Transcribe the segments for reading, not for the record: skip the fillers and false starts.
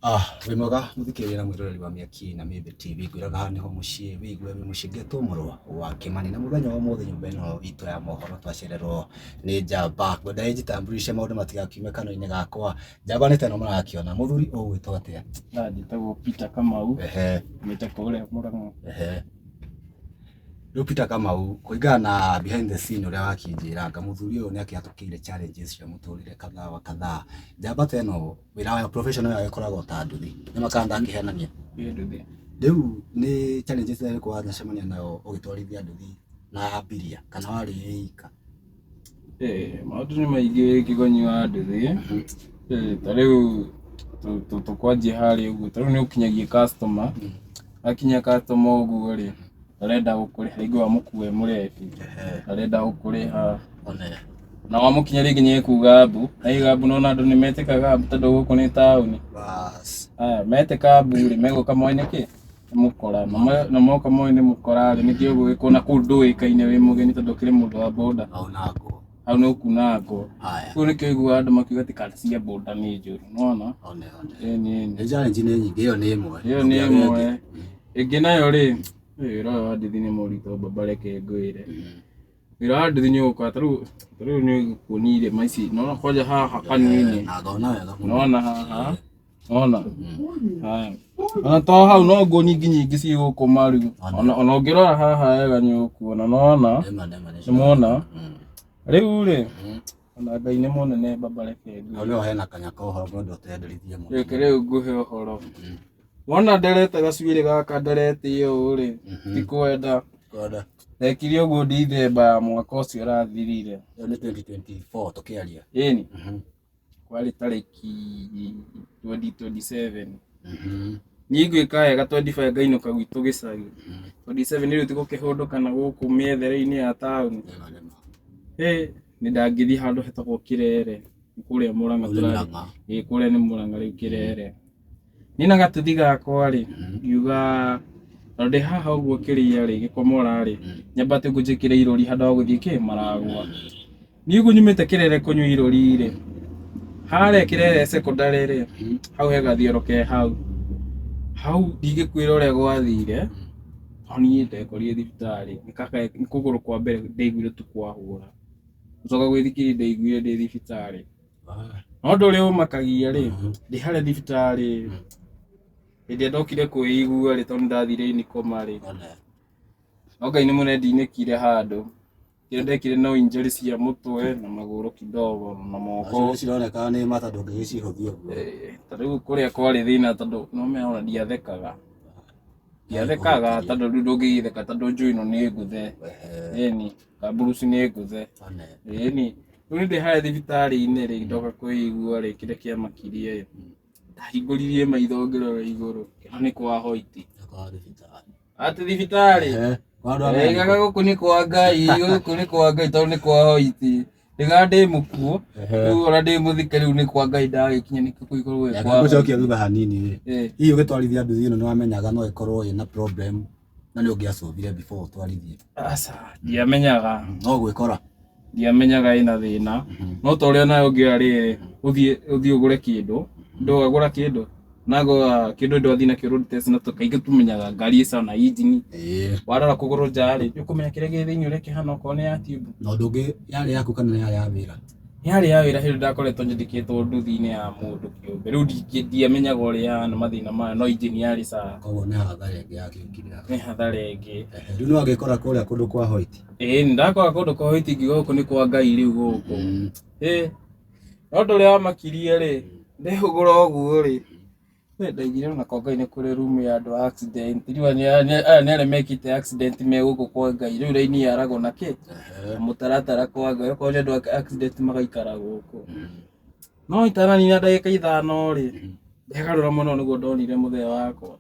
Wĩ mwega mũthikĩrĩria na mwĩroreri wa Mĩaki na Mĩmbi TV, ngwĩraga haha nĩho mũciĩ wĩigue wĩ mũciĩ ngetwo mũrũ wa Kĩmani, na mũthenya wa ũmũthĩ nyũmba ĩno itũ ya mohoro twacererwo nĩ njamba. Ngwenda ĩnjitamburishe maũndũ matigakiume kanua-inĩ gakwa. Njamba nĩ ta ĩno mũrakĩona, mũthuri ũgwĩtwo atĩa? Njĩtagwo Peter Kamau. Umĩte kũrĩa Mũrang'a. Rĩu Peter Kamau, kũringana na behind the scene ũrĩa wakĩnjĩranga, mũthuri ũyũ nĩ akĩhatũkĩire challenges cia mũtũrĩre kadhaa wa kadhaa. Njamba ta ĩno wĩra wayo profession yayo ĩkoragwo ta nduthi, nĩ ma kana ndakĩhenania? Ĩ nduthi. Rĩu nĩ challenges ĩrĩkũ wanacemania nayo ũgĩtwarithia nduthi na abiria kana warĩ wĩ ika? Maũndũ nĩ maingĩ kĩgonyi wa nduthi. Ta rĩu tũkwanjia harĩa ũguo, ta rĩu nĩ ũkinyagia customer, akinya customer ũguo rĩ, arenda gũkũrĩha rĩngĩ wamũkua e mũrebi, arenda gũkũrĩha na wamũkinya rĩngĩ nĩ ekuga mbu, na aiga mbu nĩwona andũ nĩ metĩkaga mbu tondũ gũkũ nĩ taũni. Aya metĩka mbu rĩ, megũka moĩ nĩkĩ? Nĩ mũkora. Na moka moĩ nĩ mũkora rĩ, nĩkĩo ũgũgĩkwo na kũu ndũĩkaine wĩ mũgeni tondũ ũkĩrĩ mũndũ wa boda. Hau nĩ ũkuna ngũ. Kũu nĩkĩo ũiguaga andũ makiuga atĩ kandi cia boda nĩ njũru, nĩwona? Ĩni ĩni. Nĩ challenge nĩ nyingĩ, ĩyo nĩ ĩmwe. Ĩyo nĩ ĩmwe. Ĩngĩ nayo rĩ, wĩra ũyũ wa nduthi nĩ mũritũ baba reke ngwĩre. Wĩra wa nduthi nĩ ũgũkora ta rĩu nĩ ũkuonia irĩma ici, nĩwona kwanja haha kanua-inĩ, Na ngona wega mũno. nĩwona haha, nĩwona? Haya. Ona to hau no nguonie nginya ingĩ ciĩ gũkũ maru. Ona ũngĩrora haha wega nĩ ũkuona, nĩwona? Nĩma nĩma nĩ. Nĩmuona? Rĩu rĩ, ona Ngai nĩ mũnene baba reke ngwĩre. Hau nĩho hena kanya ka ũhoro ngwenda ũtenderithie mũno. Reke rĩu ngũhe ũhoro. Wona nderete gacuĩrĩ gaka nderete ũũ rĩ, ti kwenda. Kwenda. Ndekire ũguo Dithemba ya mwaka ũcio ũrathirire. Ĩyo nĩ 2024 tũkĩaria. Ĩni, kwarĩ tarĩki 2027. Niĩ ngwĩka wega 25 ngainũka gwitũ gĩcagi. 27 rĩu tigũkĩhũndũka na gũkũ mĩethere-inĩ ya taũni. Nĩma nĩma. Ĩ, nĩ ndangĩthiĩ handũ hetagwo Kĩrere. Kũrĩa Mũrang'a Hau nĩ tũrarĩ. Mũrang'a. Ĩ, kũrĩa nĩ Mũrang'a rĩu Kĩrere. Niĩ na gatuthi gakwa rĩ, ngiuga tondũ ndĩ haha ũguo kĩrĩa rĩ, gĩkomora rĩ, nyambate ũguo njĩkĩre irũri handũ ha gũthiĩ kĩ maragwa. Niĩ ũguo nyumĩte Kĩrere kũnyua irũri rĩ, harĩa Kĩrere secondary rĩ, hau he gathioro ke hau. Hau ndingĩkwĩra ũrĩa gwathire, no niĩ ndekorire thibitarĩ, nĩ kũgũrũ kwa mbere ndaiguire tu kwahũra. Gũcoka gwĩthikĩria ndaiguire ndĩ thibitarĩ. No ũndũ ũrĩa ũmakagia rĩ, ndĩ harĩa thibitarĩ, hĩndĩ ĩrĩa ndokire kwĩigua rĩ, tondũ nĩndathire in coma rĩ, no Ngai nĩ mũnene ndinĩkire handũ. Kĩrĩa ndekire no injury cia mũtwe na magũrũ kidogo na moko. Nacio cironeka nĩ mata ndũngĩgĩcihũthia ũguo. Ta rĩu kũrĩa kwarĩ thĩna tondũ nĩũmenya ona ndiathekaga. Ndiathekaga tondũ rĩu ndũngĩgĩtheka tondũ njũĩ ĩno nĩ ngũthe. Ĩni, kamburuci nĩ ngũthe. Ĩni, rĩu nĩ ndĩ harĩa thibitarĩ-inĩ rĩ, ndoka kwĩigua rĩ, kĩrĩa kĩamakirie rĩ, ndahingũririe maitho ngĩrora igũrũ, ngĩona nĩ kwa hoiti. Atĩ thibitarĩ? Ndaigaga gũkũ nĩ kwa Ngai, gũkũ nĩ kwa Ngai tondũ nĩ kwa hoiti. Ndiga ndĩ mũkuũ, rĩu ona ndĩ mũthike rĩu nĩ kwa Ngai ndagĩkinya nĩkĩo kũu igũrũ gwĩ kwa Ngũcokia thutha hanini rĩ, hihi ũgĩtwarithia nduthi ĩno nĩ wamenyaga no ĩkorwo ĩna problem na nĩ ũngĩacũthire before ũtwarithie? Aca, ndiamenyaga. No gwĩkora. Ndiamenyaga ĩna thĩna. No ta ũrĩa nawe ũngĩoya rĩrĩ, ũthiĩ ũthiĩ ũgũre kĩndũ, ndũgagũra kĩndũ, nagũra kĩndũ ndwathiĩ nakĩo road test na kaingĩ tũmenyaga ngari ĩ sawa na injini. Warora kũgũrũ nja rĩ, nĩ ũkũmenya kĩrĩa gĩ thĩinĩ ũrĩa kĩhana okorwo nĩ ya tube. Na ũndũ ũngĩ yarĩ yaku kana yarĩ ya wĩra? Yarĩ ya wĩra hĩndĩ ndakoretwo nyandĩkĩtwo nduthi-inĩ ya mũndũ kĩũmbe. Rĩu ndiamenyaga ũrĩa ĩhana mathĩna mayo no injini yarĩ sawa. Koguo nĩ hathara ĩngĩ yakĩũkire hau. Nĩ hathara ĩngĩ. Rĩu nĩ wagĩkora kũrĩa kũndũ kwa hoiti? Ĩĩ nĩ ndakora kũndũ kwa hoiti ngiuga gũkũ nĩ kwa Ngai rĩu gũkũ. Ĩĩ. No ũndũ ũrĩa wamakirie rĩ, ndehũgũra ũguo rĩ, ndaiguire ona kwa Ngai nĩ kũrĩ room ya andũ a accident. Rĩu aya nĩ arĩa mekĩte accident me gũkũ kwa Ngai. Rĩu raini yaragwo na kĩ? Na mũtaratara kwa Ngai. Okorwo nĩ andũ a accident magaikara gũkũ. No itananina ndagĩka 5 rĩ, ndegarũra mũno nĩguo ndonire mũthee wakwa.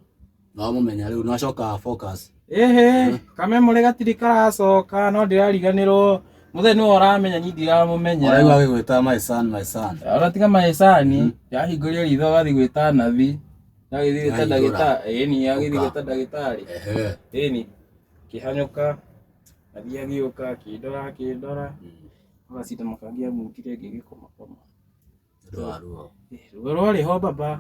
Nĩwamũmenya rĩu, nĩwacoka focus. Ĩhĩ, kamemorĩ gatirĩ karacoka no ndĩrariganĩrwo. Mũthee nĩwe ũramenya niĩ ndiramũmenya. Ũraigua agĩgwĩta my son, my son. Ona tiga my son, yahingũria ritho agathiĩ gwĩta nathi. Agĩthiĩ gwĩta ndagĩtarĩ, ĩni agĩthiĩ gwĩta ndagĩtarĩ. Ĩni, kĩhanyũka, athiĩ agĩũka akĩndora akĩndora. Agacinda makangi amutire ngĩgĩkoma koma. Nĩ ũndũ wa ruo. Ruo rwarĩ ho baba.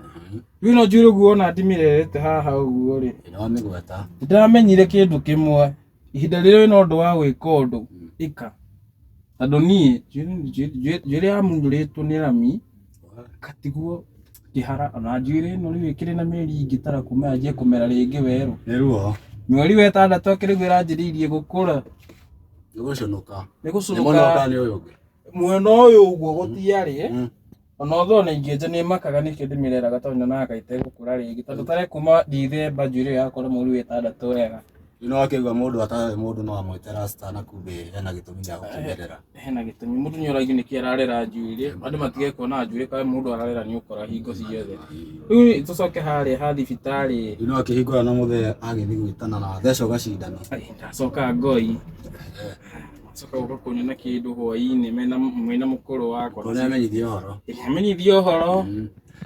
Rĩu no njuĩrĩ ũguo ona ndimĩrerete haha ũguo rĩ, Nĩ wamĩgweta. ndamenyire kĩndũ kĩmwe, ihinda rĩrĩa wĩna ũndũ wa gwĩka ũndũ, ĩka. Tondũ niĩ njuĩrĩ yamunyũrĩtwo nĩ rami, ngatigwo ngĩhara, ona njuĩrĩ ĩno rĩu ĩkĩrĩ na mĩeri ingĩtara kuma yanjie kũmera rĩngĩ werũ. Nĩ ruo. Mweri wa ĩtandatũ akĩrĩ guo ĩranjĩrĩirie gũkũra. Nĩ gũcũnũka. Nĩ Nĩ mwena gũcũnũka kana nĩ ũyũ ũngĩ? Mwena ũyũ ũguo gũtiarĩ. Ona ũthoo na ingĩenja nĩ makaga nĩkĩo ndĩmĩreraga tondũ nyonaga ĩtegũkũra rĩngĩ, tondũ tarĩ kuma Dithemba njuĩrĩ ĩyo yakũra mweri wa ĩtandatũ wega. Rĩu nĩ wakĩigua mũndũ atarĩ mũndũ no amwĩte rasta na kumbe hena gĩtũmi gĩa gũkĩmerera. Hena gĩtũmi, mũndũ nĩ oragio nĩkĩ ararera njuĩrĩ, andũ matige kuona njuĩrĩ kaĩ mũndũ ararera nĩ ũkora hingo ciothe. Rĩu tũcoke harĩa ha thibitarĩ. Rĩu nĩ wakĩhingũra na mũthee agĩthiĩ gwĩtana na thecwo gacindano. Ai, ndacoka ngoi. Acoka gũka kũnyona kĩndũ hwaĩ-inĩ mena mũkũrũ wakwa. Tondũ nĩ amenyithio ũhoro. Amenyithio ũhoro.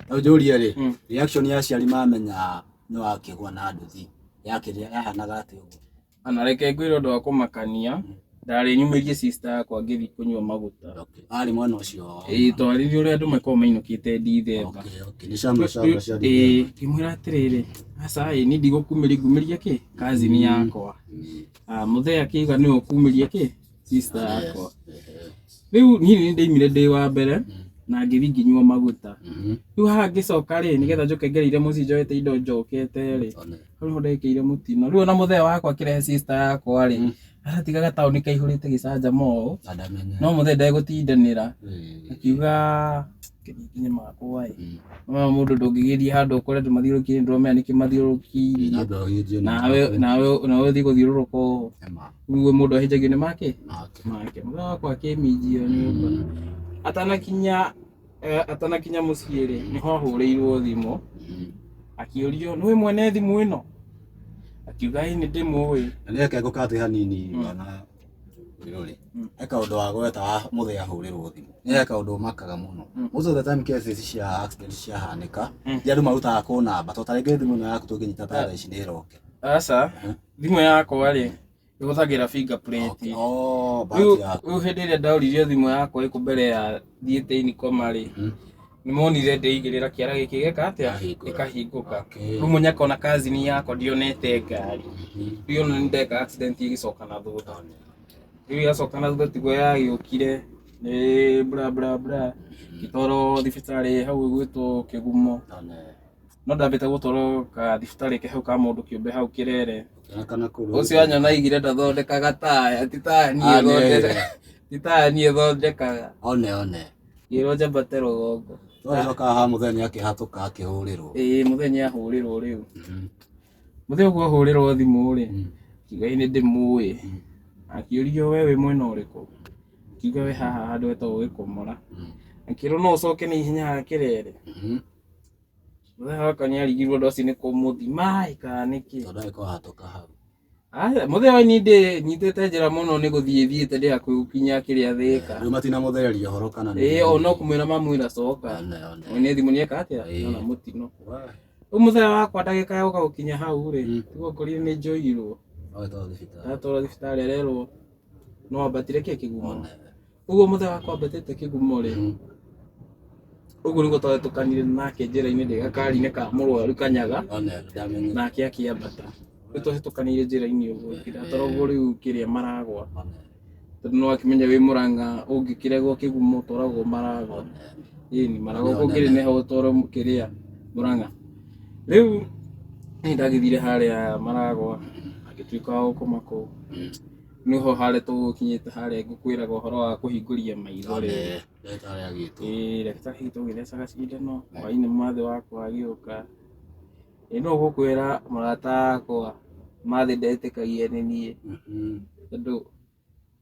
Rĩu njũrie rĩ, reaction ya aciari mamenya nĩ wakĩgwa na nduthi yakĩrĩa yahanaga atĩa ũguo? Ana reke ngwĩre ũndũ wa kũmakania, ndarĩ nyumĩrie sister yakwa ngĩthiĩ kũnyua maguta. Okay. Arĩ mwena ũcio. Ĩĩ, twarĩrie ũrĩa andũ makoragwo mainũkĩte Dithemba. Okay, okay. Nĩ cama cama cia Ĩĩ, Dithemba. ngĩmwĩra atĩrĩrĩ, aca ĩ, niĩ ndigũkumĩria, ngumĩria kĩ? Cousin yakwa. Ah, mũthee akĩuga nĩwe ũkumĩria kĩ? Sister yakwa. Rĩu niĩ nĩ ndaimire ndĩ wa mbere na ngĩthiĩ ngĩnyua maguta. Rĩu haha ngĩcoka rĩ, nĩgetha njoke ngereire mũciĩ njoete indo njokete rĩ, hau nĩho ndekĩire mũtino. Rĩu ona mũthee wakwa akĩrehe sister yakwa rĩ, aratiga gataũni kaihũrĩte gĩcanjama ũũ, Na ndamenya. no mũthee ndegũtindanĩra. Akiuga nginya makwa ĩ. No mũndũ ndũngĩgĩthiĩ handũ ũkore andũ mathiũrũrũkĩirie, nĩndĩramenya nĩkĩ mathiũrũrũkĩirie. Nambe ũhĩnjio nĩ Nawe nawe nawe ũthiĩ gũthiũrũrũka ũũ. Ema. Rĩu mũndũ ahĩnjagio nĩ make? Make. Make. Mũthee wakwa akĩminjio nyũmba. Atanakinya mũciĩ rĩ, nĩho ahũrĩirwo thimũ, akĩũrio nĩwe mwene thimũ ĩno? Akiuga ĩĩ nĩ ndĩmũĩ. Na nĩ reke ngũkate hanini bwana Wĩrori. He kaũndũ wagweta wa mũthee ahũrĩrwo thimũ. Nĩ he kaũndũ ũmakaga mũno. Most of the time cases cia accident ciahanĩka, ti andũ marutaga kũ namba, tondũ ta rĩngĩ thimũ ĩno yaku tũngĩnyita ta thaa ici nĩ ĩroke. Aca, thimũ yakwa rĩ, ĩhũthagĩra fingerprint. Okay. Oh, Rĩu bahati yaku. rĩu hĩndĩ ĩrĩa ndaũririo thimũ yakwa ĩkũ mbere ya thiĩte inikoma rĩ, nĩ monire ndĩigĩrĩra kĩara gĩkĩ gĩka atĩa? Gĩkahingũra. Gĩkahingũka. Okay. Rĩu mũnyaka ona cousin yakwa ndionete ngari. Rĩu ona nĩ ndeka accident ĩgĩcoka na thutha. Rĩu yacoka na thutha tiguo yagĩũkire nĩ bla bla bla, ngĩtwarwo thibitarĩ hau ĩgwĩtwo Kĩgumo. One. No ndambĩte gũtwarwo ka thibitarĩ ke hau ka mũndũ kĩũmbe hau Kĩrere. Ũkĩonekana kũndũ. Ũcio anyona aigire ndathondekaga taya, ti taya niĩ Ah, nĩ thondekaga. Ti taya niĩ thondekaga. One one. Ngĩrwo njambate rũgongo. Twacoka haha mũthee nĩ akĩhatũka akĩhũrĩrwo. Ĩĩ, mũthee nĩ ahũrĩrwo rĩu. Mũthee ũguo ahũrĩrwo thimũ rĩ, akiuga ĩĩ nĩ ndĩmũĩ. Akĩũrio we wĩ mwena ũrĩkũ? Akiuga we haha handũ hetagwo Gĩkomora. Akĩrwo no ũcoke na ihenya haha Kĩrere. Mũthee wakwa nĩ arigirwo ũndũ ũcio nĩ kũmũthima ĩ kana nĩkĩ. Tondũ agĩkorwo ahatũka hau. Aya, mũthee wa niĩ ndĩ nyitĩte njĩra mũno nĩ gũthiĩ thiĩte ndĩ hakuhĩ gũkinya kĩrĩa Thĩka. Rĩu matinamũthereria ũhoro kana nĩ. Ĩĩ, o no kũmwĩra mamwĩra coka. One one. Mwene thimũ nĩeka atĩa? Ĩĩ. Nona mũtino. Rĩu mũthee wakwa ndagĩka ya gũka gũkinya hau rĩ, tiguo ngorire nĩ njoirwo. Agĩtwarwo thibitarĩ. Ndatwarwo thibitarĩ arerwo no ambatire kĩ Kĩgumo. Ũguo mũthee wakwa ambatĩte Kĩgumo rĩ, ũguo nĩguo twahĩtũkanire nake njĩra-inĩ ndĩ gakari-inĩ ka mũrwaru Kanyaga, One ndamenya. nake akĩambata. Rĩu twahĩtũkanĩire njĩra-inĩ ũguo, ndatwaragwo rĩu kĩrĩa Maragwa. One. Tondũ nĩ wakĩmenya wĩ Mũrang'a ũngĩkĩregwo Kĩgumo ũtwaragwo Maragwa. Ĩni Maragwa kũngĩrĩ nĩho ũtwarwo kĩrĩa Mũrang'a. Rĩu niĩ ndagĩthire harĩa Maragwa, agĩtuĩka wa gũkoma kũu. Nĩho harĩa tũgũkinyĩte harĩa ngũkwĩraga ũhoro wa kũhingũria maitho rĩu. One. Ndagĩtarĩ agĩtwo. Ĩĩ, ndagĩtarĩ agĩtwo gĩthecaga cindano, hwaĩ-inĩ mathĩ wakwa agĩũka. Ĩ no gũkwĩra mũrata wakwa mathĩ ndetĩkagia nĩ niĩ, tondũ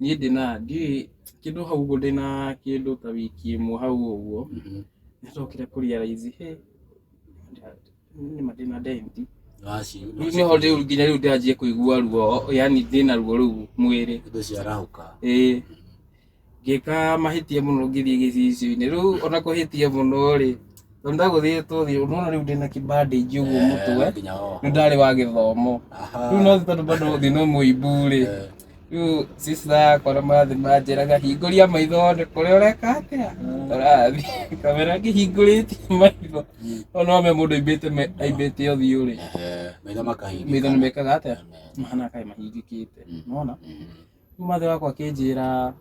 niĩ ndĩna ndiũĩ kĩndũ hau ũguo ndĩna kĩndũ ta wiki ĩmwe hau ũguo, nĩndokire kũ realize hĩ, nĩma ndĩna denti. Rĩu nĩho rĩu nginya rĩu ndĩranjia kũigua ruo, yani ndĩna ruo rũu mwĩrĩ. Indo ciarahũka. Ĩĩ, ngĩka mahĩtia mũno ngĩthiĩ gĩcicio-inĩ. Rĩu ona kũhĩtia mũno rĩ, tondũ ndagũthiĩte ũthiũ, nĩwona rĩu ndĩna kĩbandĩnji ũguo mũtwe, Nginya oho. nĩ ndarĩ wa gĩthomo. Aha. Rĩu no tondũ bado thĩ no mũimbu rĩ, Rĩu sister yakwa na mathi manjĩraga hingũria maitho wone kũrĩa ũreka atĩa ũrathiĩ kamera ngĩhingũrĩtie maitho no no me mũndũ aimbĩte aimbĩte ũthiũ rĩ Ehe, maitho makahingĩka. maitho nĩ mekaga atĩa mahana kaĩ mahingĩkĩte nona rĩu mathi wakwa akĩnjĩra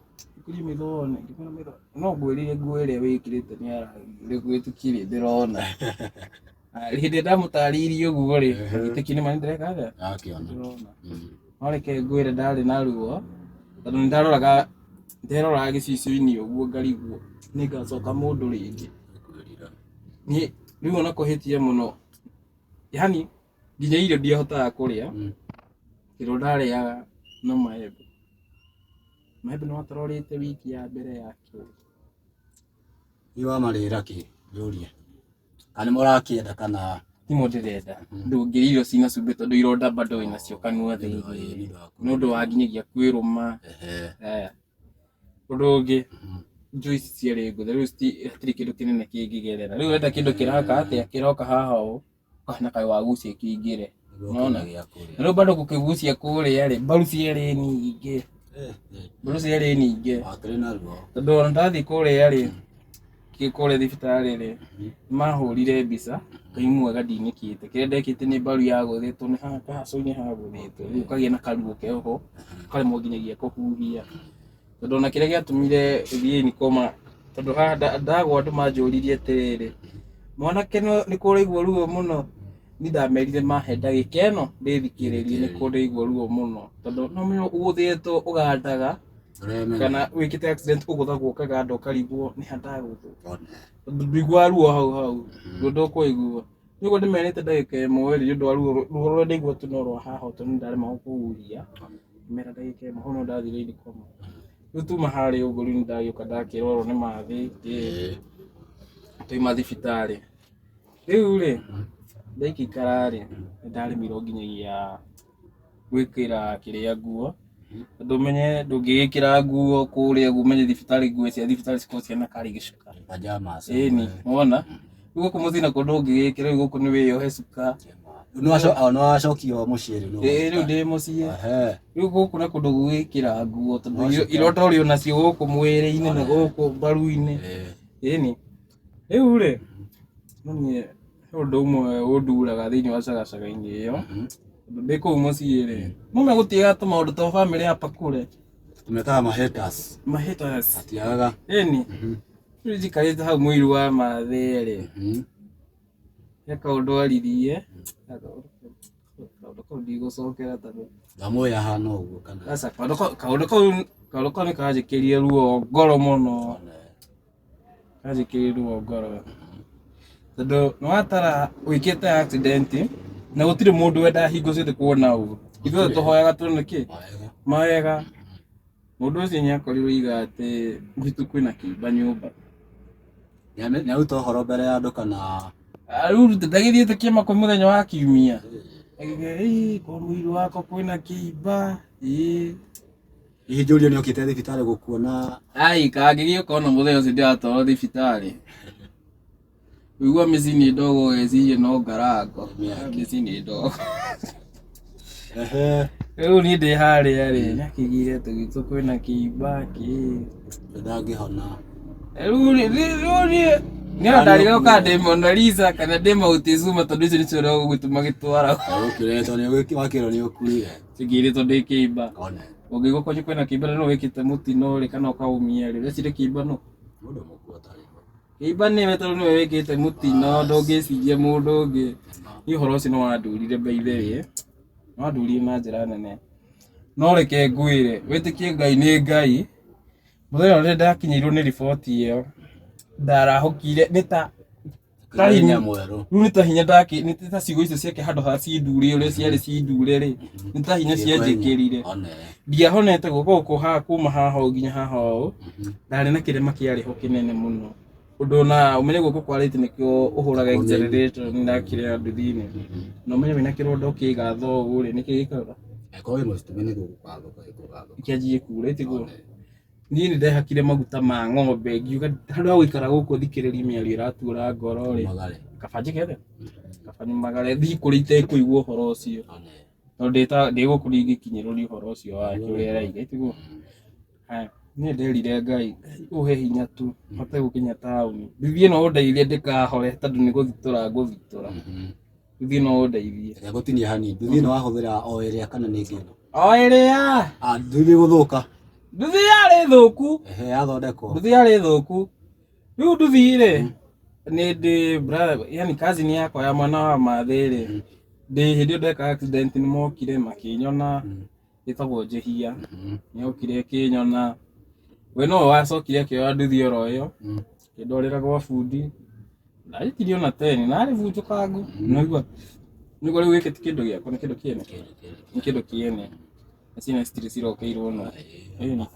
hingũria maitho wone ngĩmwĩra maitho no ngwĩrire nguo ĩrĩa wĩkĩrĩte nĩ ya rangi ũrĩkũ gĩtukirĩ ndĩrona Ah, hĩndĩ ĩrĩa ndamũtarĩirie ũguo rĩ agĩtĩkia nĩ ma nĩ ndĩreka atĩa Akĩona. ndĩrona no reke ngwĩre ndarĩ na ruo tondũ nĩ ndaroraga nderoraga gĩcicio-inĩ ũguo ngarigwo nĩ ngacoka mũndũ rĩngĩ Kwĩrira. niĩ rĩu ona kũhĩtia mũno yani nginya irio ndiahotaga kũrĩa kĩrĩa ndarĩaga no maembe maembe nĩ watarorĩte wiki ya mbere ya kerĩ Ni wamarĩra kĩ? Njũrie. Kana nĩ mũrakĩenda kana timo ndĩrenda ndũngĩrĩa irio cina cumbĩ tondũ ironda bado wĩnacio kanua thĩinĩ nĩ ũndũ wa nginyagia kwĩrũma Ehe. Aya. Ũndũ ũngĩ juice ciarĩ ngũthe rĩu hatirĩ kĩndũ kĩnene kĩngĩgerera rĩu wenda kĩndũ kĩraka atĩa kĩroka haha ũũ ũkahana kaĩ wagucia kĩingĩre Nĩguo Nona. kĩndũ gĩa kũrĩa. Na rĩu bado gũkĩgucia kũrĩa rĩ mbaru ciarĩ nyingĩ Eh, eh. mbaru ciarĩ nyingĩ Wakĩrĩ na ruo. tondũ ona ndathiĩ kũrĩa rĩ kũrĩa thibitarĩ rĩ mahũrire mbica Ngai mwega ndinĩkĩte kĩrĩa ndekĩte nĩ mbaru yagũthĩtwo nĩ haha kahaco-inĩ hagũthĩtwo rĩu ũkagĩa na karuo keho karemwo nginyagia kũhuhia tondũ ona kĩrĩa gĩatũmire thiĩ nikoma tondũ haha ndagwa andũ manjũririe atĩrĩrĩ mwanake nĩ kũraigua ruo mũno ni ndamerire mahe ndagĩka ĩno ndĩthikĩrĩrie nĩ kũraigua ruo mũno tondũ no mũno ũgũthĩtwo ũgandaga Ũremena. kana wĩkĩte accident ũgũthagwo ũkaganda ũkarigwo nĩ ha ndagũthwo One. tondũ ndũiguaga ruo hau hau ruo ndũkũigua nĩguo ndĩmerĩte ndagĩka ĩmwe rĩ nĩ ũndũ wa ruo ruo rũrĩa ndaigua tu no rwa haha tondũ nĩndaremagwo kũhuhia mera ndagĩka ĩmwe hau no ndathire nikoma rĩu tuma harĩa ũguo rĩu nĩndagĩũka ndakĩrorwo nĩ mathĩ Eh. twaima thibitarĩ rĩu rĩ ndaikara rĩ nĩndaremirwo nginyagia gwĩkĩra kĩrĩa nguo tondũ ũmenye ndũngĩgĩkĩra nguo kũrĩa ũguo ũmenye thibitarĩ nguo cia thibitarĩ cikoragwo ciana karĩ gĩcuka Pajamas. ĩni wona rĩu gũkũ mũciĩ nakuo ndũngĩgĩkĩra rĩu gũkũ nĩ wĩyohe cuka Rĩu nĩwacokio mũciĩ rĩu. Ĩĩ, rĩu ndĩ mũciĩ Ehe. rĩu gũkũ na kũndũ gwĩkĩra nguo tondũ No cuka. ironda ũrĩ onacio gũkũ mwĩrĩ-inĩ na gũkũ mbaru-inĩ Eh. ĩni rĩu rĩ no niĩ he ũndũ ũmwe ũnduraga thĩinĩ wa cagacaga-inĩ ĩyo tondũ ndĩ kũu mũciĩ rĩ mume gũtiga tũmaũndũ twa bamĩrĩ hapa kũre Tumetaga ma haters. mahaters Matiagaga. ĩni rĩu njikarĩte hau mũiru wa mathĩ rĩ he kaũndũ aririe kaũndũ kau ndigũcokera tondũ Ndamũĩ ahana ũguo kana. aca kaũndũ kau nĩ kanjĩkĩrire ruo ngoro mũno kanjĩkĩrire ruo ngoro tondũ nĩwatara wĩkĩte accident na gũtirĩ mũndũ wendaga hingo ciothe kuona ũru ithuothe tũhoyaga tuone kĩ Wega. mawega mũndũ ũcio nĩakorirwo iga atĩ gwitũ kwĩna kĩimba nyũmba Nĩaruta ũhoro mbere ya andũ kana rĩu ndagĩthiĩte kĩama kwĩ mũthenya wa kiumia Agĩthiĩ, "Ĩĩ, kwa mũiru wakwa kwĩna kĩimba ĩĩ hihi njũrie nĩokĩte thibitarĩ gũkuona ai kangĩgĩũka ona mũthenya ũcio ndĩratwarwo thibitarĩ ũigua mĩciĩ nĩ ndogo ũgeciria no ngarango mĩciĩ nĩ ndogo ehe rĩu niĩ ndĩ harĩa rĩ nĩakĩgire atĩ gwitũ kwĩna kĩimba kĩ ndangĩhona. rĩu rĩu niĩ nĩ ndarigagwo kana ndĩ Mona Lisa kana ndĩ Mount Zuma tondũ icio nĩcio ũrĩa gwitũ magĩtwaraga Ũkĩretwo nĩ wakĩrwo nĩ ũkuire. cingĩrĩtwo ndĩ kĩimba One. ũngĩigua kwanyu kwĩna kĩimba na no wĩkĩte mũtino rĩ kana ũkaumia rĩ ũreciria kĩimba no Mũndũ mũkuo atarĩ ho. kĩimba nĩwe tondũ nĩwe wĩkĩte mũtino ndũngĩciria mũndũ ũngĩ niĩ ũhoro ũcio nĩ wandurire by the way nĩ wandurire na njĩra nene no reke ngwĩre wĩtĩkie Ngai nĩ Ngai mũthenya ũrĩa ndakinyĩirwo nĩ riboti ĩyo ndarahũkire nĩ ta Kĩrĩa hinya. mwerũ. rĩu nĩ ta hinya ndakĩ nĩ ta ciugo icio ciake handũ ha cindure ũrĩa ciarĩ cindure rĩ nĩ ta hinya cianjĩkĩrire One. ndiahonete guoko gũkũ haha kuma haha ũũ nginya haha ũũ ndarĩ na kĩrema kĩarĩ ho kĩnene mũno ũndũ ona ũmenye guoko kwa right nĩkĩo ũhũraga accelerator nĩ ndakĩrĩa nduthi-inĩ na ũmenye wĩna kĩronda ũkĩgatha ũũ rĩ nĩkĩ gĩkaga Angĩkorwo wĩ mũcitume nĩ gũgũgathũka gĩkũgathũka. kĩanjie kura ĩtiguo niĩ nĩ ndehakire maguta ma ng'ombe ngiuga handũ ha gũikara gũkũ thikĩrĩrie mĩario ĩratura ngoro rĩ Magare. kaba njĩke atĩa kaba nyumagare thiĩ kũrĩa itekũigua ũhoro ũcio One. Tondũ ndĩ gũkũ ndingĩkinyĩrwo nĩ ũhoro ũcio wake ũrĩa araiga tiguo. Haya, niĩ nderire Ngai, Ngai ũhe hinya tu hote gũkinya taũni. Nduthi ĩno ũndeithie ndĩkahore tondũ nĩ gũthitũra ngũthitũra. Nduthi ĩno ũndeithie. Reke ngũtinie hanini. Nduthi ĩno wahũthĩra o ĩrĩa kana nĩ ĩngĩ ĩno? O ĩrĩa. Ah, nduthi gũthũka. Nduthi yarĩ thũku. Ehe, yathondekwo. Nduthi yarĩ thũku. Rĩu nduthi rĩ, nĩ ndĩ brother, yani cousin yakwa ya mwana wa mathĩ rĩ, ndĩ hĩndĩ ĩyo ndeka accident nĩ mokire makĩnyona, ĩtagwo Njĩhia. Nĩokire ĩkĩnyona. We nowe wacokire akĩoya nduthi oro ĩyo, akĩndwarĩra gwa bundi. Ndanyitirio na teni, narĩ bunjũkangu. Nĩwaigua, nĩguo rĩu gĩkĩ ti kĩndũ gĩakwa, nĩ kĩndũ kĩene. Nĩ kĩndũ kĩene. Na ciana citirĩ cirokeirwo no. Ĩni.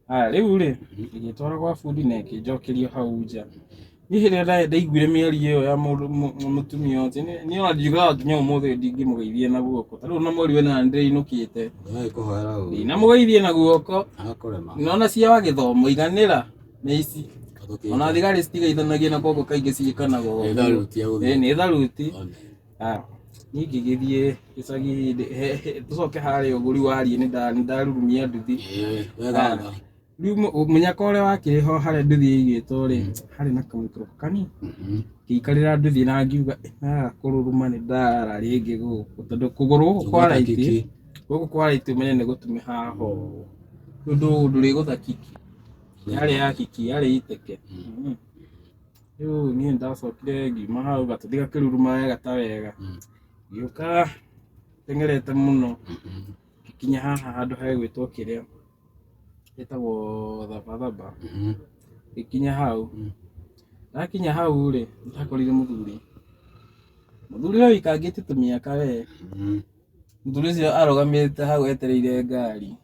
Haya rĩu rĩ, ĩgĩtwara gwa bundi na ĩkĩnjokeria hau nja. Niĩ hĩndĩ ĩrĩa ndaiguire mĩario ĩyo ya mũndũ mũtumia ũcio, niĩ ona ndiugaga nginya ũmũthĩ ndingĩmũgeithia na guoko. Ta rĩu ona mweri wa ĩnana nĩndĩrainũkĩte. Ndĩragĩkũhoera ũguo. Ndinamũgeithia na guoko. Agakũrema. Nona cia wa gĩthomo iganĩra nĩ ici. Athũkĩte. Ona thigari citigeithanagia na guoko kaingĩ ciĩkanaga ũguo. Nĩ tharuti ya gũthiĩ. Ĩĩ, nĩ tharuti. One. Ah, niĩ ngĩgĩthiĩ gĩcagi tũcoke harĩa ũgũri wariĩ nĩ ndarurumia nduthi. Ĩĩ, wega wega. Rĩu mũnyaka ũrĩa wakĩrĩ ho harĩa nduthi ĩigĩtwo rĩ, harĩ na kamũikũrũko kanini. Ngĩikarĩra nduthi na ngiuga, "Ĩ, kũruruma nĩ ndarara rĩngĩ gũkũ." Tondũ kũgũrũ gũkũ kwa Ũgũta right, kiki. gũkũ kwa right ũmenye nĩ gũtume haha ũũ. Rĩu ndũrĩgũtha kiki. Yarĩ ya kiki, yarĩ iteke. Rĩu niĩ nĩndacokire ngiuma hau gatũthi gakĩruruma wega ta wega. Ngĩũka teng'erete mũno, ngĩkinya haha handũ hegwĩtwo kĩrĩa, hetagwo Thabathaba. Ngĩkinya hau, ndakinya hau rĩ, nĩndakorire mũthuri. Mũthuri ũrĩa wĩikangĩte tũmĩaka we. Mũthuri ũcio arũgamĩte hau etereire ngari.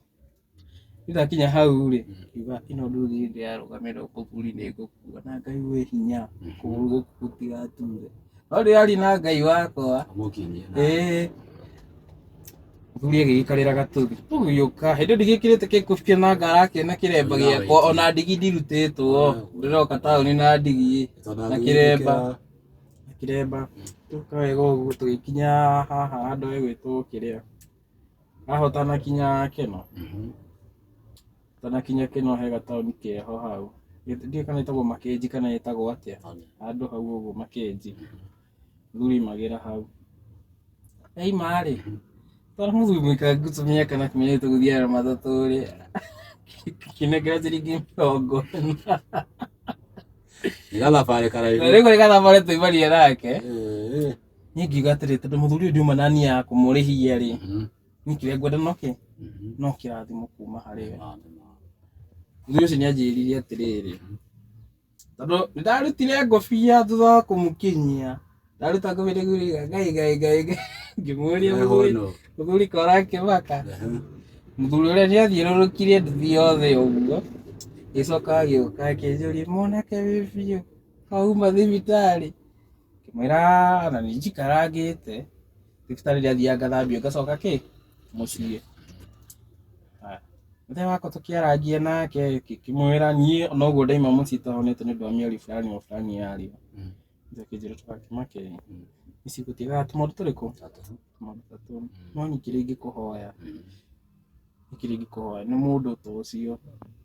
Rĩu ndakinya hau rĩ, ngiuga ĩno nduthi ndĩrarũgamĩrĩra mũthuri nĩ ngũkua na Ngai wĩ hinya kũgũrũ gũkũ gũtigature. No ndĩraria na Ngai wakwa. Ũmũkinyie na. Ĩĩ. Mũthuri agĩgĩikarĩra gatũthi. Tũgĩũka, hĩndĩ ĩyo ndigĩkĩrĩte gĩkobia na ngarake na kĩremba gĩakwa ona ndigi ndirutĩtwo. Ndĩroka taũni na ndigi Tondũ na angĩgĩtwĩkĩra- kĩremba. Na kĩremba. Tũka wega ũguo tũgĩkinya haha handũ hegwĩtwo kĩrĩa. Haha ũtanakinya Keno. Ũtanakinya Keno he gataũni keho hau. Ndiũĩ kana ĩtagwo Makenji kana ĩtagwo atĩa. Handũ hau ũguo Makenji. Mũthuri aimagĩra hau. Aima rĩ, tondũ mũthuri mũikangu tũmĩaka na kĩmenye tũgũthiaga na matatũ rĩ, kĩnengera ciringi 40. Nĩ gathabarĩ karaihu. Na rĩu nĩ gathabarĩ tũimaria nake. Ĩĩ. Niĩ ngiuga atĩrĩ, tondũ mũthuri ũyũ ndiuma na nia ya kũmũrĩhia rĩ, niĩ kĩrĩa ngwenda no kĩ? No kĩrathimo kuma harĩ we. Mũthuri ũcio nĩ anjĩrire atĩrĩrĩ, tondũ nĩndarutire ngobia thutha wa kũmũkinyia, ndaruta ngobia nĩguo Ngai Ngai Ngai Ngai, ngĩmũria mũthuri, mũthuri ko ũrakĩmaka. Mũthuri ũrĩa nĩ athiũrũrũkirie nduthi yothe ũguo, agĩcoka agĩũka akĩnjũria mwanake wĩ biũ, kauma thibitarĩ? Ngĩmwĩra na nĩ njikarangĩte, thibitarĩ ndathiaga ngathambio ngacoka kĩ? Mũciĩ. Haya, mũthenya wakwa tũkĩarangia nake, ngĩkĩmwĩra niĩ noguo ndaima mũciĩ itahonete nĩ ũndũ wa mĩario fulani o fulani yario. Akĩnjĩra tũgakĩmake ici gũtiagaga tũmaũndũ tũrĩkũ? Tũmaũndũ tatũ. No niĩ kĩrĩa ingĩkũhoya, kĩrĩa ingĩkũhoya nĩ mũndũ ta ũcio,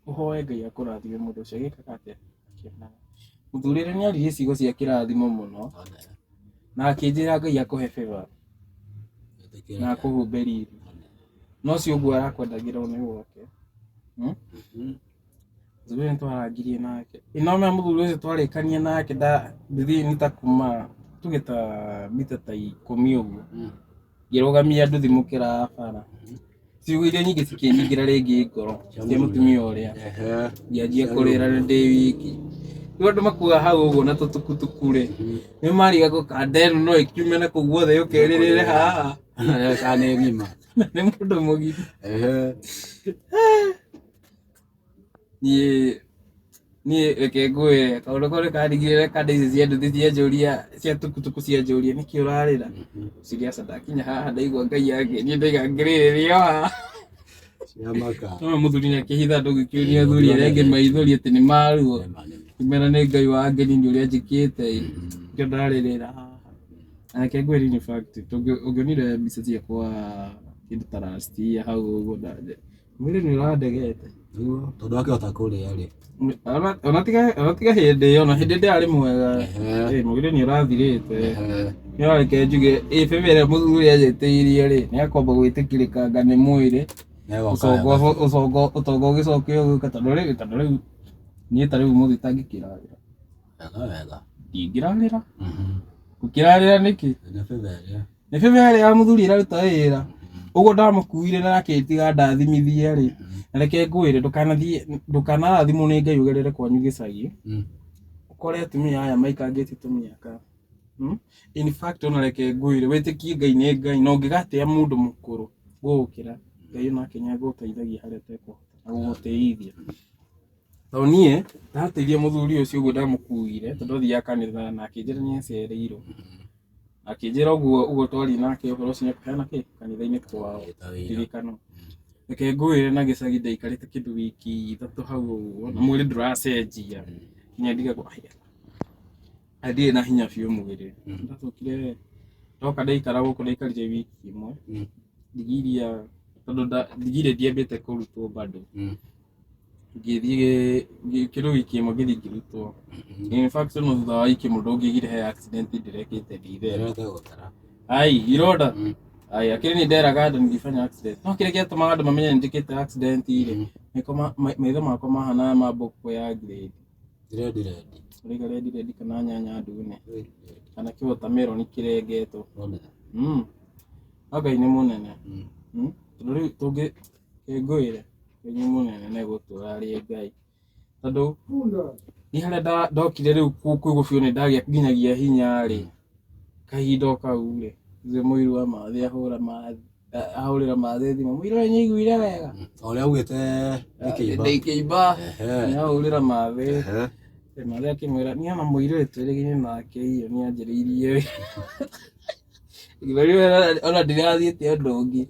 ũhoe Ngai akũrathime mũndũ ũcio agĩkaga atĩa? Akĩonaga. Mũthuri ũrĩa nĩ aririe ciugo cia kĩrathimo mũno, na akĩnjĩra Ngai akũhe favor na akũhumbe riri. No ũcio ũguo arakwendagĩra nĩ gwake. Mũthuri ũyũ nĩtwarangirie nake. Ĩno mea mũthuri ũcio twarĩkania nake nduthi nĩ ta kuma tuge ta mita ta 10 ũguo. Ngĩrũgamia nduthi mũkĩra wa bara. Ciugo iria nyingĩ cikĩnyingĩra rĩngĩ ngoro cia mũtumia ũrĩa. Ngĩanjia kũrĩra nĩ ndĩ wiki. Rĩu andũ makuaga hau ũguo na tũtukutuku rĩ, nĩ marigagwo kanda ĩno no ĩkiume na kũu guothe yũke ĩrĩrĩre haha. Kana nĩ ng'ima. Nĩ mũndũ mũgima. Niĩ reke ngwĩre kaũndũ kau nĩkandigire kanda ici cia nduthi cianjũria cia tukutuku cianjũria nĩkĩ ũrarĩra. Ngĩciria aca ndakinya haha ndaigua Ngai angenia ndaiga ngĩrĩrĩria o haha. Ciamaka. No mũthuri nĩakĩhitha ndũgĩkĩũria athuri arĩa angĩ maithori atĩ nĩ maruo. Ngĩmera nĩ Ngai wangenia nĩ ũrĩa njĩkĩte ĩ. Nĩkĩo ndarĩrĩra haha. Reke ngwĩre in fact, ũngĩonire mbica ciakwa kĩndũ ta last year hau ũguo mwĩrĩ nĩ ũrandegete. Nĩguo, tondũ akĩhota kũrĩa rĩ. Ona tiga hĩndĩ ĩyo, na hĩndĩ ndĩarĩ mwega. Mwĩrĩ nĩ ũrathirĩte. Nĩ reke njuge ĩ bebe ĩrĩa mũthuri anjĩtĩirie rĩ, nĩ akwamba gwĩtĩkĩrĩkanga nĩ mwĩrĩ. Nĩagoka Ũcongo wega. ũcongo ũtonga ũgĩcoke ũgĩũka, tondũ rĩu niĩ ta rĩu mũthĩ itangĩkĩrarĩra. Wega wega. Ndingĩrarĩra. Gũkĩrarĩra nĩkĩ? Nĩ bebe ĩrĩa. Nĩ bebe ĩrĩa ya mũthuri ĩraruta wĩra. Ũguo ndamũkuire na akĩntiga ndathimithie rĩ, na reke ngwĩre, ndũkanathiĩ, ndũkanarathimwo nĩ Ngai ũgerere kwanyu gĩcagi, ũkore atumia aya maikangĩtie tũmĩaka. In fact, ona reke ngwĩre, wĩtĩkie Ngai nĩ Ngai, na ũngĩgatĩa mũndũ mũkũrũ gũgũkĩra, Ngai onake nĩ agũteithagia harĩa ũtekũhota na gũgũteithia. Tondũ niĩ ndateithia mũthuri ũcio ũguo ndamũkuire, tondũ athiaga kanitha na akĩnjĩra nĩ acereirwo. Akĩnjĩra ũguo ũguo twaria nake ũhoro ũcio nĩekũheana kĩ kanitha-inĩ kwao. Ĩta wĩra. Ririkano. Reke ngwĩre, na gĩcagi ndaikarĩte kĩndũ wiki 3 hau ũguo, na mwĩrĩ ndũracenjia, nginya ndigagwo "Aya, ndirĩ na hinya biũ mwĩrĩ." Ndacokire ndoka ndaikara gũkũ, ndaikarire wiki 1. Ndigi iria, tondũ ndigi iria ndiambĩte kũrutwo bado. Ngĩthiĩ kĩndũ wiki 1, ngĩthiĩ ngĩrutwo. In fact, no thutha wa wiki 1 ndũngĩgire he accident ndĩrekĩte ndithera. Ndĩrete gũtara. Ai, ironda. Ai, akĩrĩ nĩ nderaga andũ nilifanya accident. No kĩrĩa gĩatũmaga andũ mamenye nĩ njĩkĩte accident rĩ, nĩko maitho makwa mahanaga ma mbũkũ ya grade. Red red. Ũraiga red red kana nyanya ndune kana kĩwotameroni kĩrengetwo. One. No Ngai nĩ mũnene. Tondũ rĩu tũngĩ ngwĩre, Ngai nĩ mũnene na egũtũra arĩ Ngai. Tondũ niĩ harĩa ndokire rĩu kũigua biũ nĩ ndagĩa nginyagia hinya rĩ, kahinda o kau rĩ, ũcio mũiru wa mathĩ ahũra mathĩ, ahũrĩra mathĩ thimũ, mũiru ũyũ nĩaiguire wega. O ũrĩa augĩte nĩ kĩimba. Ndĩ kĩimba. Nĩahũrĩra mathĩ. Mathĩ akĩmwĩra niĩ ona mũirĩtu ĩrĩgĩire nake iyo nĩanjĩrĩirie. Ngĩmwĩra ona ndirathiĩte ũndũ ũngĩ.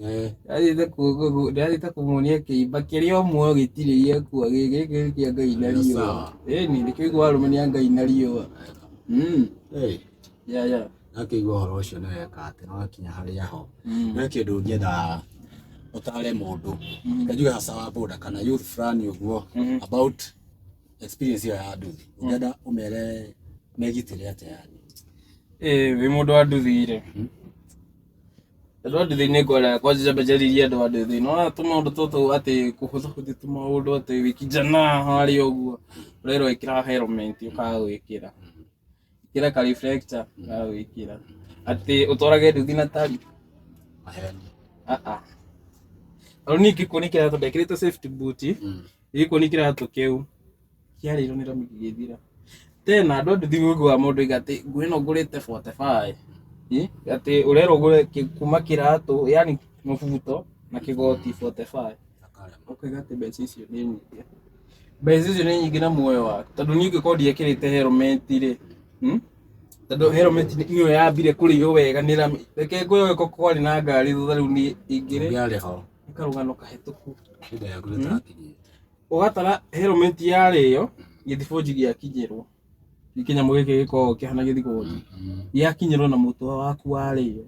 Ndĩrathiĩte kũmuonia kĩimba kĩrĩa o muoyo gĩtirĩ gĩakua, gĩkĩ nĩ kĩa Ngai na riũa. Sawa. Ĩni nĩkĩo ũiguaga arũme nĩ a Ngai na riũa. Hey. Yeah. Ndakĩigua ũhoro ũcio nĩ weka atĩ nĩ wakinya harĩa ho. He kĩndũ ũngĩenda ũtare mũndũ, reke njuge hasa wa boda kana youth fulani ũguo, about experience ĩyo ya nduthi, ũngĩenda ũmere megitĩre atĩa yani? Ĩĩ, wĩ mũndũ wa nduthi rĩ, andũ a nduthi nĩ ngwenda kwanja mbenjeririe andũ a nduthi, nĩwona tũmaũndũ tũtũ atĩ kũhũthahũthia tũmaũndũ atĩ wĩ kijana harĩa ũguo ũrerwo ĩkĩra helmet ũkaga gwĩkĩra, ĩkĩra ka reflector ũkaga gwĩkĩra, atĩ ũtwarage nduthi na tari. Maheni. Rĩu niĩ ngĩkuo nĩ kĩratũ ndekĩrĩte safety boot, gĩkuo nĩ kĩratũ kĩu kĩarĩirwo nĩ rami gĩgĩthira. Tena andũ a nduthi ũiguaga mũndũ oiga atĩ nguo ĩno ngũrĩte 45. Atĩ ũrerwo ũgũre kuma kĩratũ, yani mũbuto na kĩgoti 45. Akarema. Ũkauga atĩ mbeca icio nĩ nyingĩ. Mbeca icio nĩ nyingĩ na muoyo waku. Tondũ niĩ ingĩkorwo ndiekĩrĩte helmet rĩ, Tondũ helmet nĩyo yambire kũrĩo wega nĩ rami. Reke ngwĩre ũgĩkorwo kwarĩ na ngari thutha rĩu niĩ ingĩrĩ. Ũngĩarĩ ho. Nĩ karũgano kahĩtũku. Ihinda rĩaku rĩtarakinyĩte. Ũgatara helmet yarĩo, gĩthibũnji gĩakinyĩrwo. Kĩnyamũ gĩkĩ gĩkoragwo kĩhana gĩthibũnji. Gĩakinyĩrwo na mũtwe waku warĩo.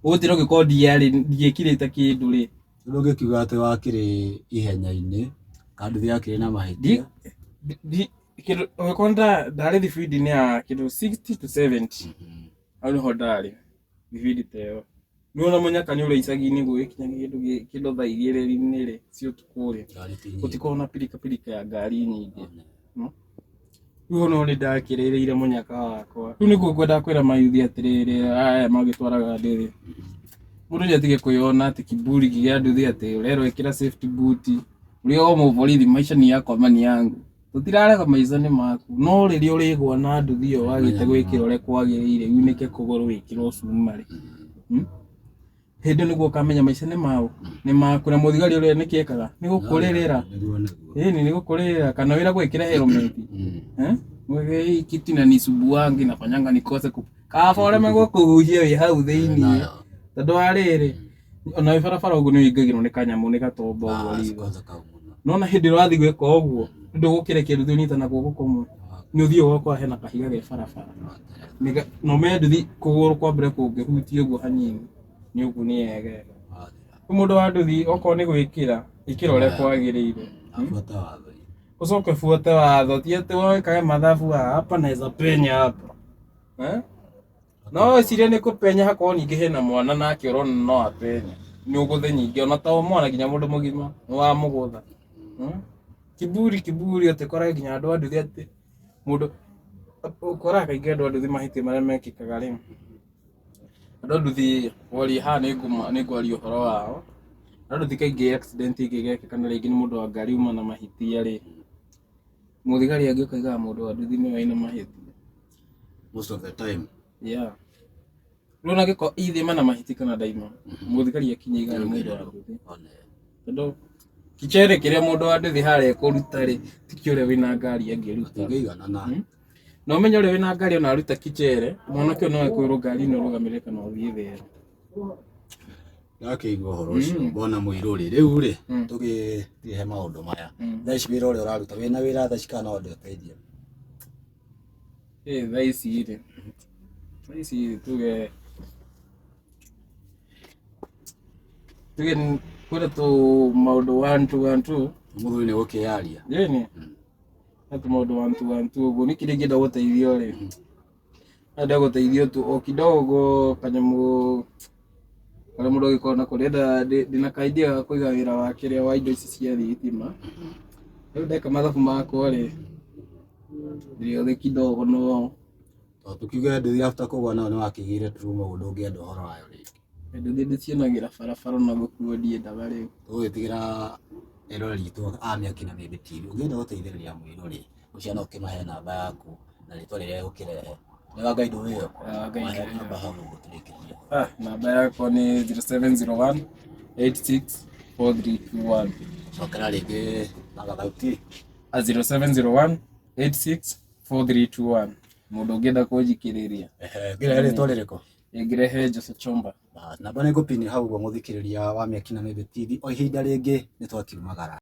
Ũgũtĩra ũngĩkorwo ndiĩkĩrĩte kĩndũ rĩ. Tondũ ũngĩkiuga atĩ wakĩrĩ ihenya-inĩ, kana nduthi yakĩrĩ na mahĩtia. Kĩndũ ũngĩkorwo ndarĩ thibindi-inĩ ya kĩndũ 60 to 70. Hau nĩho ndarĩ thibindi ta ĩyo. Nĩwona mũnyaka nĩ ũrĩa icagi-inĩ gũgĩkinya kĩndũ thaa 2 rĩ cia ũtukũ rĩ, Ngari ti nyingĩ. gũtikoragwo na pirika pirika ya ngari nyingĩ. Rĩu hau nĩho nĩndakĩrĩrĩire mũnyaka wakwa. Rĩu nĩguo ngwendaga kwĩra mayuthi atĩrĩrĩ, aya magĩtwaraga nduthi, mũndũ nĩ atige kwĩyona atĩ kiburi kĩa nduthi, atĩ ũrerwo ĩkĩra safety boot, ũrĩ o mũborithi, maisha ni yako ama ni yangu. Tũtirarega maica nĩ maku, no rĩrĩa ũrĩgwa na nduthi ĩyo wagĩte gwĩkĩra ũrĩa kwagĩrĩire, unĩke kũgũrũ wĩkĩrwo cumarĩ. Hĩndĩ ĩyo nĩguo ũkamenya maica nĩ maũ, nĩ maku, na mũthigari ũrĩa nĩkĩ ekaga? Nĩ gũkũrĩrĩra. Nĩguo nĩguo. Ĩni nĩ gũkũrĩrĩra kana wĩra gwĩkĩra helmet. Hii kitu inanisumbuanga, inafanyanga nikose ku kaba ũreme gũkũhuhia wĩ hau thĩiniĩ. Nayo. Tondũ wa rĩrĩ, ona wĩ barabara ũguo nĩ ũingagĩrwo nĩ kanyamũ nĩ gatombo ũguo Ah, ritho. kwanza kau mũno. Nona hĩndĩ ĩrĩa ũrathiĩ gwĩka ũguo, ndũgũkĩrekia nduthi ũnyite na guoko kũmwe. Nĩ ũthiĩ ũgakora hena kahiga ge barabara. Na ũmenye nduthi kũgũrũ kwa mbere kũngĩhutia ũguo hanini nĩ ũguo nĩ yegega. Rĩu mũndũ wa nduthi okorwo nĩ gwĩkĩra, ĩkĩra ũrĩa kwagĩrĩire. Abuata watho. Ũcoke buate watho, ti atĩ wekage mathabu haha, hapa naweza penya hapa. Eh? No wĩcirie nĩ kũpenya hakorwo ningĩ hena mwana nake ũrona no apenye. Nĩ ũgũthe nyingĩ ona to mwana nginya mũndũ mũgima nĩ wamũgũtha. Hmm? Kiburi kiburi atĩ ũkorage nginya andũ a nduthi atĩ mũndũ ũkoraga kaingĩ andũ a nduthi mahĩtia marĩa mekĩkaga rĩ, andũ a nduthi waria haha nĩ ngwaria ũhoro wao. Andũ a nduthi kaingĩ accident ĩngĩgekĩka na rĩngĩ nĩ mũndũ wa ngari uma na mahĩtia rĩ, mũthigari angĩũka aigaga mũndũ wa nduthi nĩwe wĩna mahĩtia. Most of the time. Yeah. Rĩu ona angĩkorwo ithe mana mahĩtia kana ndaima, mũthigari akinya aigaga nĩ mũndũ wa nduthi. One. Tondũ kicere kĩrĩa mũndũ wa nduthi harĩa ekũruta rĩ, ti kĩ ũrĩa wĩna ngari angĩruta. Tũtingĩiganana. Na ũmenye ũrĩa wĩna ngari ona aruta kicere, mwanake ũyũ no ekwĩrwo ngari ĩno ũrũgamĩrĩre kana ũthiĩ thera. Ndakĩigua ũhoro ũcio mbona mũirũrĩ rĩu rĩ tũgĩthiĩ he maũndũ maya. Thaa ici wĩra ũrĩa ũraruta wĩna wĩra thaa ici kana no ũteithie? Ĩ thaa ici rĩ, thaa ici tuge tuge kwĩna tũ maũndũ one two one two. Mũthuri nĩ gũkĩyaria. Ĩni na tũ maũndũ one two one two ũguo nĩ kĩrĩa ingĩenda gũteithio rĩ, enda gũteithio tu o kidogo kanyamũ karĩa mũndũ angĩkorwo nako. Ndĩrenda ndĩna ka idea ga kũiga wĩra wa kĩrĩa wa indo ici cia thitima. Rĩu ndeka mathabu makwa rĩ, ndĩrĩothe kidogo no Tondũ tũkiuge nduthi after kũgwa nayo nĩ wakĩgĩire trauma ũguo ndũngĩenda ũhoro wayo rĩngĩ. Nduthi ndĩcionagĩra barabara ona gũkuo ndiendaga rĩu. Tũgũgĩtigĩra eroreri aitũ a Mĩaki na Mĩmbi TV, ũngĩenda gũteithĩrĩria mwĩroreri ũcio no ũkĩmahe namba yaku na rĩtwa rĩrĩa egũkĩrehe. Nĩ wa Ngai ndũĩ ĩyo? Wa Ngai Mahe ndũĩ. namba hau ũguo tũrĩkĩrie. Namba yakwa nĩ 0701 86 4321. Cokera rĩngĩ na gathauti. 0701 86 4321. Mũndũ ũngĩenda kũnjikĩrĩria. Ehe, ngĩrehe rĩtwa rĩrĩkũ? Ngĩrehe Jose Chomba. Namba nĩ ngũpini hau ũguo mũthikĩrĩria wa Mĩaki na Mĩmbi TV o ihinda rĩngĩ nĩ twakiumagara.